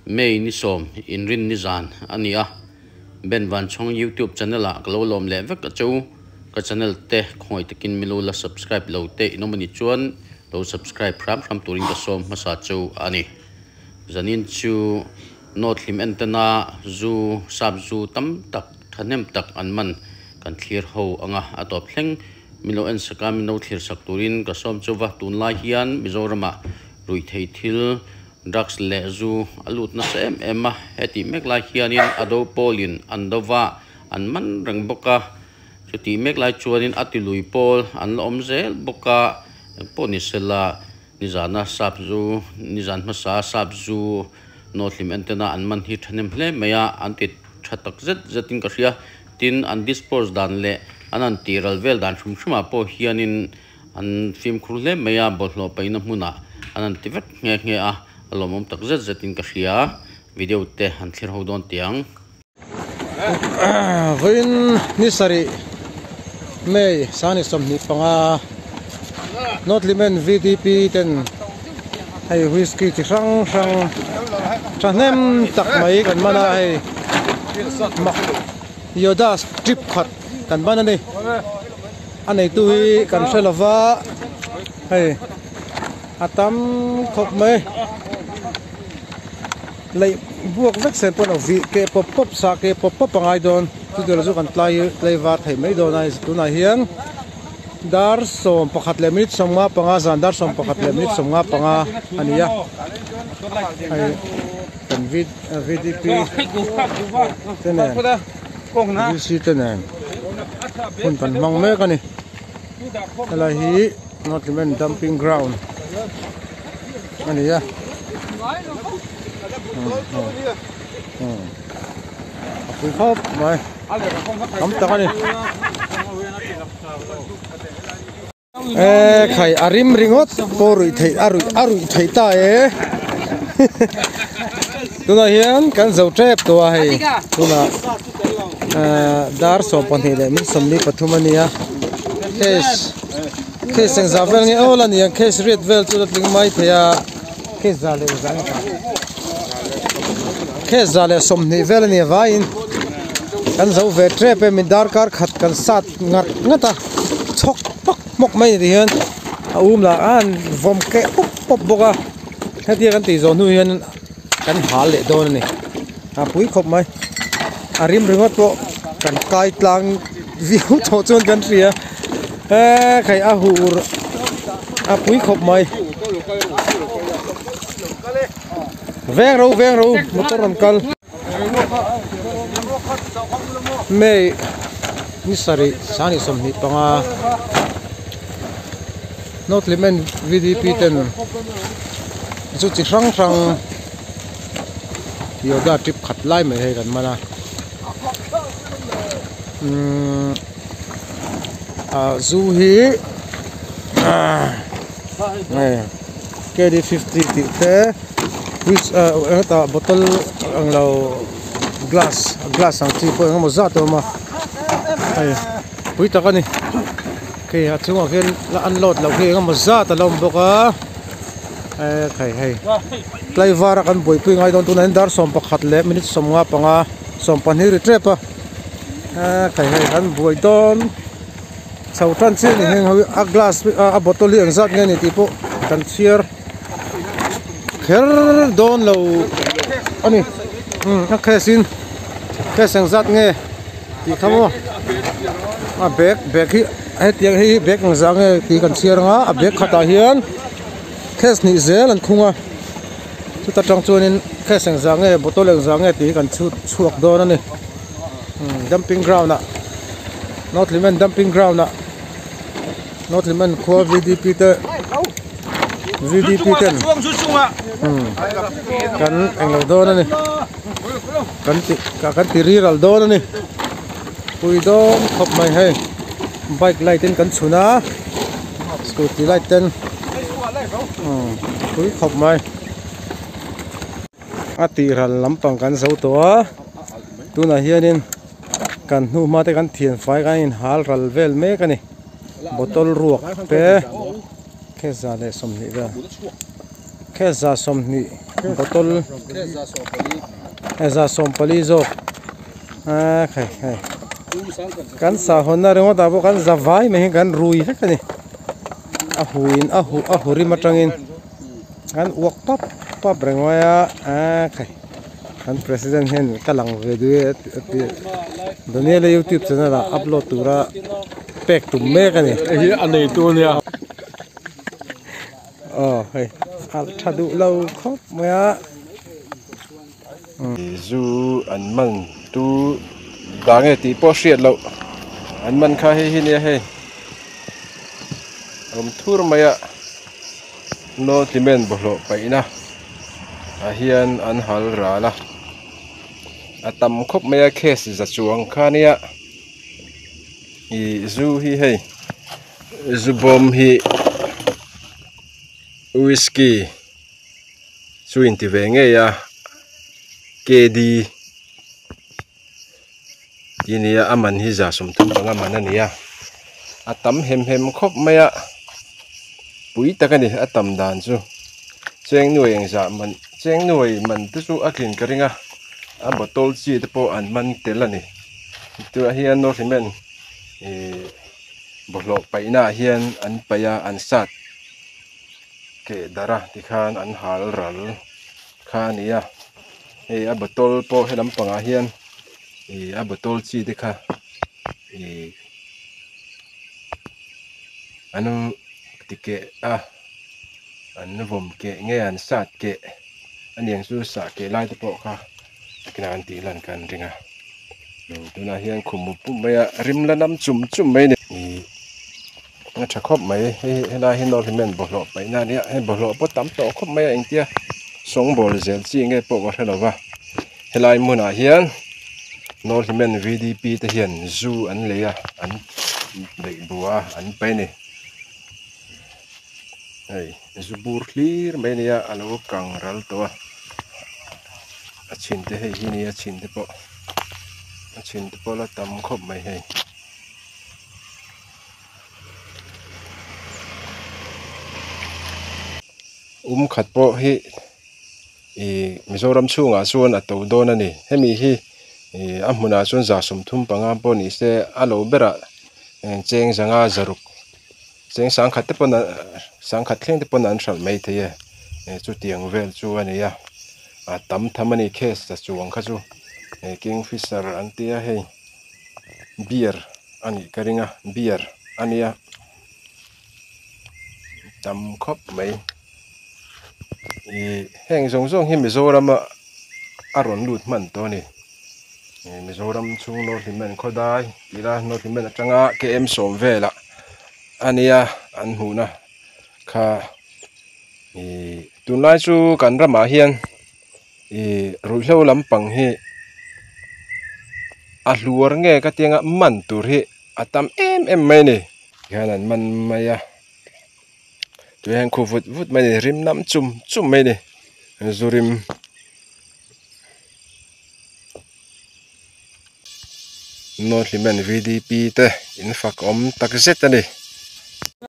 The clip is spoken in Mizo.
May ni sawm inrin ni zan a ni a, Ben Vanchhawng YouTube channel ah ka lo lawm leh vek a cheu. Ka channel te khawngaih takin milo la subscribe lo te in awm a nih chuan lo subscribe hram hram turin ka sawm hmasa cheu a ni. Zanin chu note hlim entena zu sap zu tam tak thahnem tak an man kan thlir ho anga a tawp thleng milo en sak a mino thlir sak turin ka sawm cheu va. Tunlai hian Mizoramah ruihthei thil Drugs leh zu a lut nasa em em a, hetih mek lai hianin a do pawlin an do va, an man reng bawk a, chutih mek lai chuanin a ti lui pawl an la awm zel bawk a, engpawh ni sela nizana sap zu, nizan hmasa sap zu nawhlim entena an man hi thahnem hle mai a, an ti tha tak zet zetin ka hria, tin an dispose dan leh an han tih ral vel dan hrim hrimah pawh hianin An fimkhur hle mai a, bawlhhlawh paihna hmunah an han ti vek nghe nghe a, a lawmawm tak zet zetin ka hria. Video te han thlir ho dawn tih ang. Vawiin ni sarih May sani 25 North Hlimen VDP ten hei whisky chi hrang hrang thahnem tak mai kan man a hei Yoda strip khat kan man a ni. A neitu hi kan hre lo va hei a tam khawp mai leih buak vek sen pawh a lo vih keh pawp pawp sah keh pawp pawp a ngai dawn chu tur chu kan tlai tlai var thei mai dawn a tunah hian dar 11 leh minute 55 zan dar 11 leh minute 55 a ni a hei kan v vdp te nen. VC te nen hun kan hmang mek a ni helai hi North Hlimen dumping ground a ni a a pui khawp mai tam tak a ni. E khai a rim ringawt pawh ruih theih a ruih a ruih theih ta e tunah hian kan zo tep tawh a hei tunah ah dar 12 leh min 43 a nia case case engzah vel nge awl a ni ang case riat vel chu a tling mai thei a case za leh engzah nge case za leh 20 vel a ni avaiin kan zo ve tep e min darkar khat kan sat ngat ngat a chhawk hmawk hmawk mai ni hian a um lah a an vawm keh pawp pawp bawk a hetia kan tih zawh hnu hian kan hal leh dawn a ni a pui khawp mai a rim ringawt pawh kan kai tlang viau tawh chuan kan hria eee khai a huh a pui khawp mai veng ro veng ro motor rawn kal. May ni sarih sani 25 North Hlimen VDP ten chu chi hrang hrang yoga trip khat lai mai hei kan man a umm ah zu hi ah hei K D 50 tih te. Which ah hetah bottle ang lo glass glass ang chi pawh engemaw zat a awm a hei pui tak a ni khi a chungah khian la unload loh khi engemaw zat a lo awm bawk a eh khai hei tlai var a kan buaipui ngai dawn tunah hian dar 11 leh minute 55 12 ri tep a eh khai hei kan buai dawn chho tan chiah a ni heng ho hi a glass a bottle hi engzat nge a ni tih pawh kan chhiar. Kher dawn lo a ni umm a case in case eng zat nge tih kha maw a bag bag hi hetiang hi bag eng zah nge tih kan chhiar ang a a bag khatah hian case hnih zel an khung a chuta tang chuanin case eng zah nge bottle eng zah nge tih hi kan chhut chhuak dawn a ni umm dumping ground ah North Hlimen dumping ground ah. North Hlimen khua VDP te VDP ten kan englo dawn a ni kan ti kan ti riral dawn a ni pui dawn khawp mai hei bike light in kan chhun a scooty light ten pui khawp mai a tih ral lampang kan zo tawh a tunah hianin kan hnu hma te kan thian fai kan inhal ral vel mek a ni bottle ruak te khe za leh 20 vel khe za 20. Bottle 140 zawk a khai hei kan sahhawnna ringawt ah pawh kan za vai mai hi kan rui vek a ni a huin a huh a hu rim atangin kan uak pap pap reng mai a a khai kan president hian ka lang ve duh e a ti Daniel-a youtube channel ah upload tura pek tum mek a ni. Hei hi a neitu a nia. Aw hei a tha duh lo khawp mai a. Zu an man tu dah nge tih pawh hriat loh an man kha hei hi nia hei awm thur mai a naw cement bawlhhlawh paihna ah hian an hal ral a a tam khawp mai a case za chuang kha nia ih zu hi hei zu bawm hi whisky chu inti ve ngei a K D tih nia a man hi 35 man a ni a a tam hem hem khawp mai a pui tak a ni a tam dan chu cheng nuai engzah man cheng nuai man te chu a tlin ka ring a a bottle chi te pawh an man tel a ni tunah hian north cement ihh bawlhhlawh paihna ah hian an paih a an sat keh darh a tikhan an hal ral kha a ni a hei a bottle pawh he lampangah hian ih a bottle chi te kha ih an ti keh a an vawm keh nge an sat keh a niang chu sah keh lai te pawh kha nakinah an tih lan kha an ring a tunah hian khum mup mup mai a rim la nam chum chum mai a ni ih a tha khawp mai hei helai hi nawr hlimen bawlhhlawh paihna a nia hei bawlhhlawh pawh tam tawh khawp mai a engtia sawngbawl zel chi nge pawh ka hre lo va helai hmunah hian nawr hlimen V D P te hian zu an lei a an beih bua a an paih a ni hei zu bur hlir mai a nia a lo kang ral tawh a a chhin te hei hi a nia a chhin te pawh a chhin te pawh la tam khawp mai hei. Um khat pawh hi ih Mizoram chhungah chuan a to dawn a ni hemi hi ih a hmunah chuan 35 pawh ni se a lo berah cheng zanga zaruk cheng sangkhat te pawn sangkhat thleng te pawn an hralh mai thei e chutiang vel chu a ni a a tam tham a ni case ta chuang kha chu kingfisher an tia hei. Beer a nih ka ring a beer a nia tam khawp mai ih heng zawng zawng hi Mizoram a a rawn lut hman tawh a ni ih Mizoram chhung North Hlimen khawdai tih ila North Hlimen atanga K M sawm velah a nia an hmuhna kha ih tunlai chu kan ramah hian. Ih ruihhlo lampang hi a hluar nge ka ti anga man tur hi a tam em em mai a ni hian an man mai a tui hian khu vut vut mai a ni rim nam chum chum mai a ni zu rim. North Hlimen V D P te in fak awm tak zet a ni.